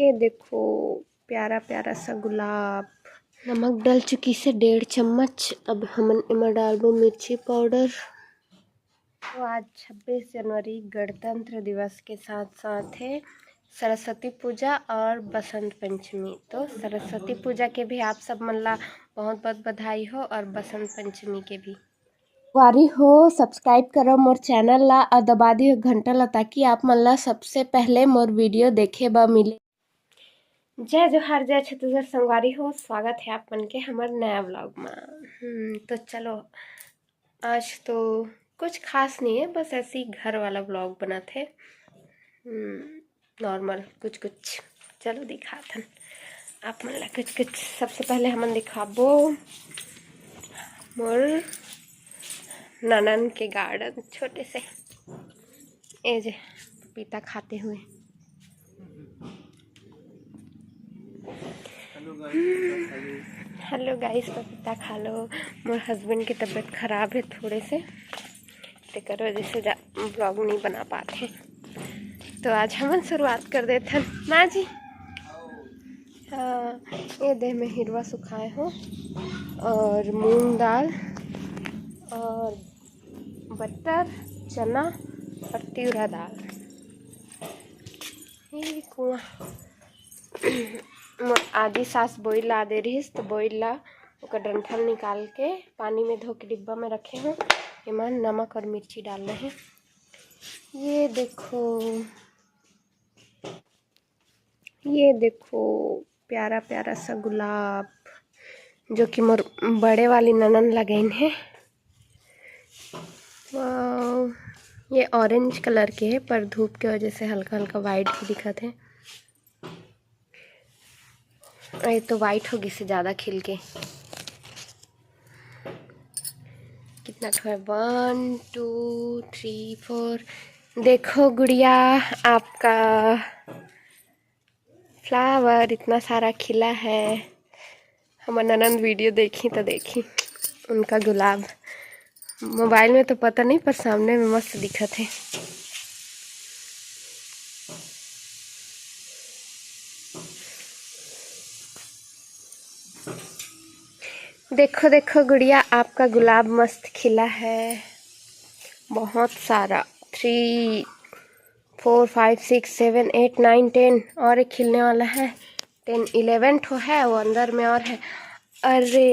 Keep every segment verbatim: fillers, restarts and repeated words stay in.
ये देखो, प्यारा प्यारा सा गुलाब। नमक डल चुकी से डेढ़ चम्मच। अब हमन एमा डालबो मिर्ची पाउडर। तो आज छब्बीस जनवरी गणतंत्र दिवस के साथ साथ है सरस्वती पूजा और बसंत पंचमी। तो सरस्वती पूजा के भी आप सब मन ला बहुत बहुत बधाई हो और बसंत पंचमी के भी। संगवारी हो, सब्सक्राइब करो मोर चैनल ला और दबा दियो घंटा ला, ताकि आप मन ला सबसे पहले मोर वीडियो देखे बर मिले। जय जोहार, जय छत्तीसगढ़ संगवारी हो, स्वागत है आप मन के हमर नया व्लॉग में। हम्म, तो चलो, आज तो कुछ खास नहीं है, बस ऐसे ही घर वाला व्लॉग बनाथे। हम्म, नॉर्मल कुछ कुछ। चलो दिखाथन आप मन ला कुछ कुछ। सबसे पहले हमन दिखाबो मोर ननन के गार्डन छोटे से। ए जे पपीता खाते हुए। हेलो गाइस, पपीता खा लो। मोर हस्बैंड की तबीयत खराब है थोड़े से, तेकर वजह से जा व्लॉग नहीं बना पाते। तो आज हमन शुरुआत कर देथन ना जी। हाँ, ये दे मैं हिरवा सुखाए हो और मूंग दाल और बटर, चना और तिवरा दाल। ये कुआं मोर आजी सास बोइल ला दे रहिस, तो बोइल ला ओकर डंठल निकाल के पानी में धो के डिब्बा में रखे हूँ। एमा नमक और मिर्ची डाल रहे। ये देखो, ये देखो, प्यारा प्यारा सा गुलाब, जो कि मोर बड़े वाली ननन लगइन है। वाओ, ये ऑरेंज कलर के है, पर धूप के वजह से हल्का हल्का वाइट भी दिखत है। ये तो वाइट हो गिस ज़्यादा खिल के। कितना ठो है? वन, टू, थ्री, फोर। देखो गुड़िया, आपका फ्लावर इतना सारा खिला है। हमर ननंद वीडियो देखी तो देखी उनका गुलाब। मोबाइल में तो पता नहीं, पर सामने में मस्त दिखत है। देखो, देखो गुड़िया, आपका गुलाब मस्त खिला है, बहुत सारा। Three, four, five, six, seven, eight, nine, ten और एक खिलने वाला है। टेन, इलेवन ठो है, वो अंदर में और है। अरे,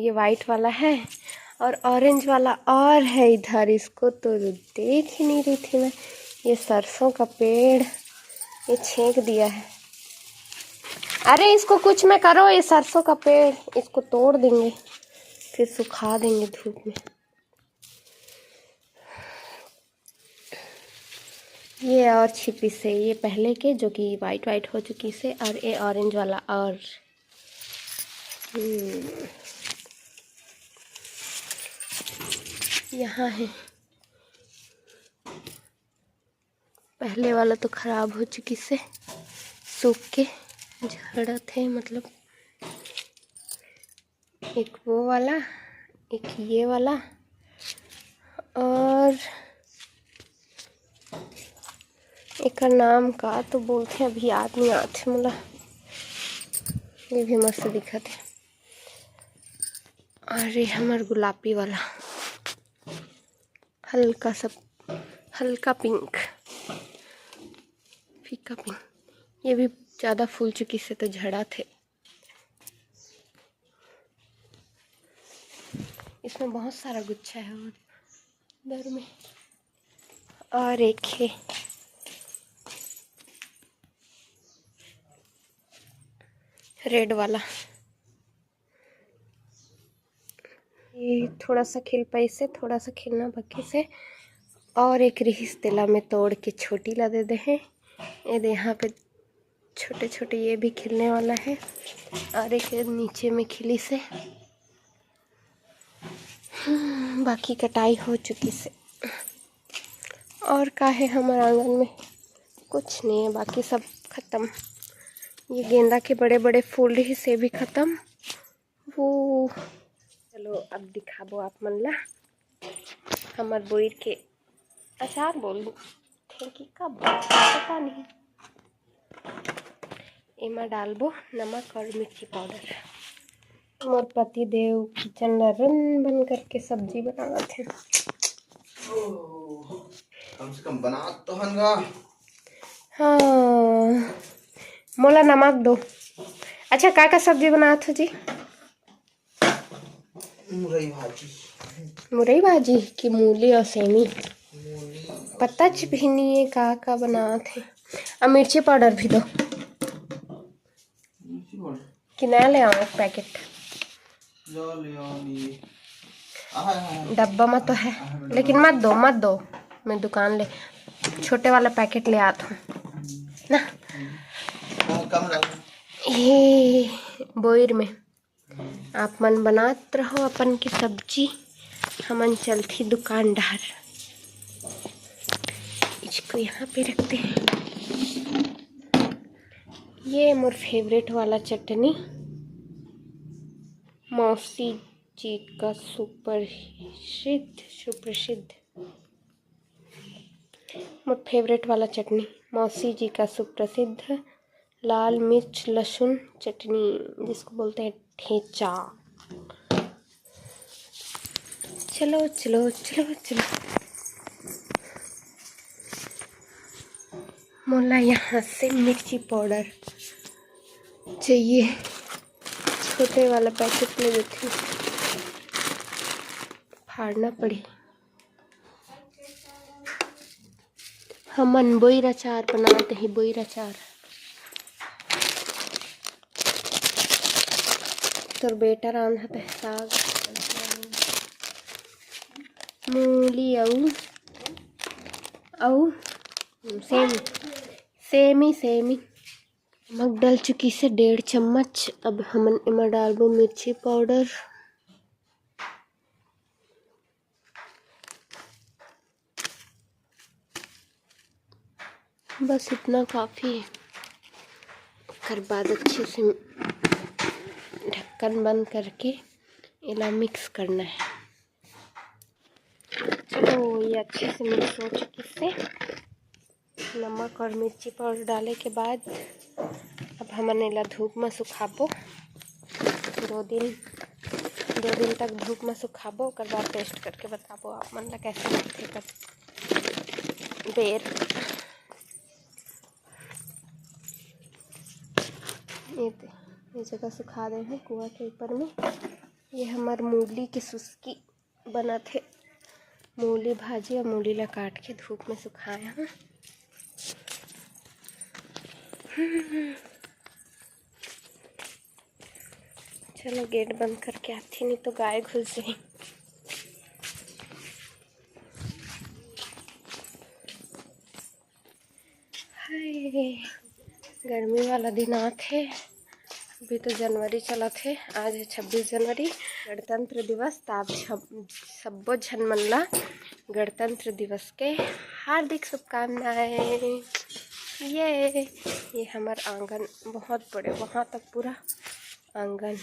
ये वाइट वाला है और ऑरेंज वाला और है इधर, इसको तो देख ही नहीं रही थी मैं। ये सरसों का पेड़, ये छेंक दिया है। अरे, इसको कुछ में करो, ये सरसों का पेड़, इसको तोड़ देंगे, फिर सुखा देंगे धूप में। ये और छिपी से, ये पहले के जो कि वाइट वाइट हो चुकी से, और ये ऑरेंज वाला और, हम्म, यहाँ है। पहले वाला तो खराब हो चुकी से, सूख के झड़त है, मतलब एक वो वाला, एक ये वाला, और एकर नाम का तो बोलथे, अभी याद नहीं आथे मोला। ये भी मस्त दिखत है। और ये हमर गुलाबी वाला, हल्का सा, हल्का पिंक, फीका पिंक। ये भी ज़्यादा फूल चुकी से तो झड़ा थे। इसमें बहुत सारा गुच्छा है और अंदर में और एक है रेड वाला। ये थोड़ा सा खिल पाइसे, थोड़ा सा खिलना बाकी से। और एक रिहिस, तेला में तोड़ के छोटी ला दे दे हैं। ये दे, यहाँ पे छोटे छोटे ये भी खिलने वाला है। और एक नीचे में खिली से, हम्म, बाकी कटाई हो चुकी से। और का है हमर आंगन में? कुछ नहीं है, बाकी सब खत्म। ये गेंदा के बड़े बड़े फूल रही से भी खत्म। वो चलो, अब दिखाबो आप मन ला हमर बोइर के अचार बोल थे कि का बोल, पता नहीं। एमा डालबो नमक और मिर्ची पाउडर। मोर पति देव किचन ला रन बन करके सब्जी बनावत हे। कम से कम बनात तो हन गा। हाँ, मोला नमक दो। अच्छा, का का सब्जी बनात हो जी? मुरई भाजी। मुरई भाजी कि मूली और सेमी? मूली। पता च भी नहीं है का का बनात हे। अब मिर्ची पाउडर भी दो। मिर्ची पाउडर। कि नया ले आऊँ एक पैकेट? जा ले आओ ये। आहा, आहा। डब्बा में तो है, आहा, डब्बा लेकिन में। मत दो, मत दो, मैं दुकान ले छोटे वाला पैकेट ले आत हूँ ना। कम, कम डाल। ये बोइर में आप मन बनात रहो अपन के सब्जी, हमन चलथी दुकान डहर। इसको यहाँ पे रखते हैं। ये मोर फेवरेट वाला चटनी, मौसी जी का सुप्रसिद्ध, सुप्रसिद्ध, मोर फेवरेट वाला चटनी, मौसी जी का सुप्रसिद्ध लाल मिर्च लहसुन चटनी, जिसको बोलते हैं ठेचा। चलो, चलो, चलो, चलो। मोला यहाँ से मिर्ची पाउडर चाहिए, छोटे वाला पैकेट ले लेती हूँ, फाड़ना पड़ी। हमन बोइर अचार बनात ही, बोइर अचार। तोर बेटा रांधत हे साग, मूली अउ, अउ सेमी, सेमी, सेमी। नमक डल चुकी से डेढ़ चम्मच। अब हमन एमा डालबो मिर्ची पाउडर। बस इतना काफ़ी है। ओकर बाद अच्छे से ढक्कन बंद करके एला मिक्स करना है। चलो, ये अच्छे से मिक्स हो चुकी से नमक और मिर्ची पाउडर डाले के बाद अब हमन एला धूप में सुखाबो। दो दिन, दो दिन तक धूप में सुखाबो, ओकर बाद टेस्ट करके बताबो आप मन ला कैसे लगथे कर बेर। ये दे, ये जगह सुखा दे हैं कुआं के ऊपर में। ये हमार मूली के सुस्की बनत हे। मूली भाजी और मूली ला काट के धूप में सुखाए हैं। चलो, गेट बंद करके आथी, नहीं तो गाय घुस जाही। हाय, गर्मी वाला दिन आत हे। अभी तो जनवरी चलत हे, आज है छब्बीस जनवरी, गणतंत्र दिवस। त आप सब, सब्बो झन मन ला गणतंत्र दिवस के हार्दिक शुभकामनाएं। ये, ये हमर आंगन बहुत बड़े, वहाँ तक पूरा आंगन।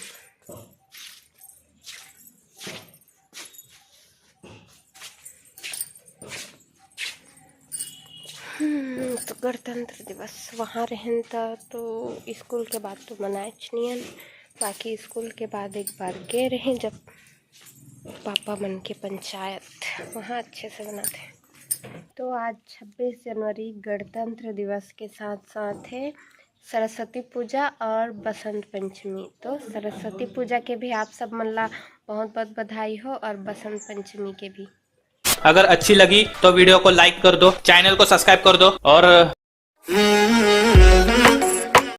हम्म, तो गणतंत्र दिवस वहाँ रहेन त तो स्कूल के बाद तो मनाएच नियन, बाकी स्कूल के बाद एक बार गे रहें जब पापा मन के पंचायत, वहाँ अच्छे से मनाथे। तो आज छब्बीस जनवरी गणतंत्र दिवस के साथ साथ है सरस्वती पूजा और बसंत पंचमी। तो सरस्वती पूजा के भी आप सब मन ला बहुत बहुत बधाई हो और बसंत पंचमी के भी। अगर अच्छी लगी तो वीडियो को लाइक कर दो, चैनल को सब्सक्राइब कर दो और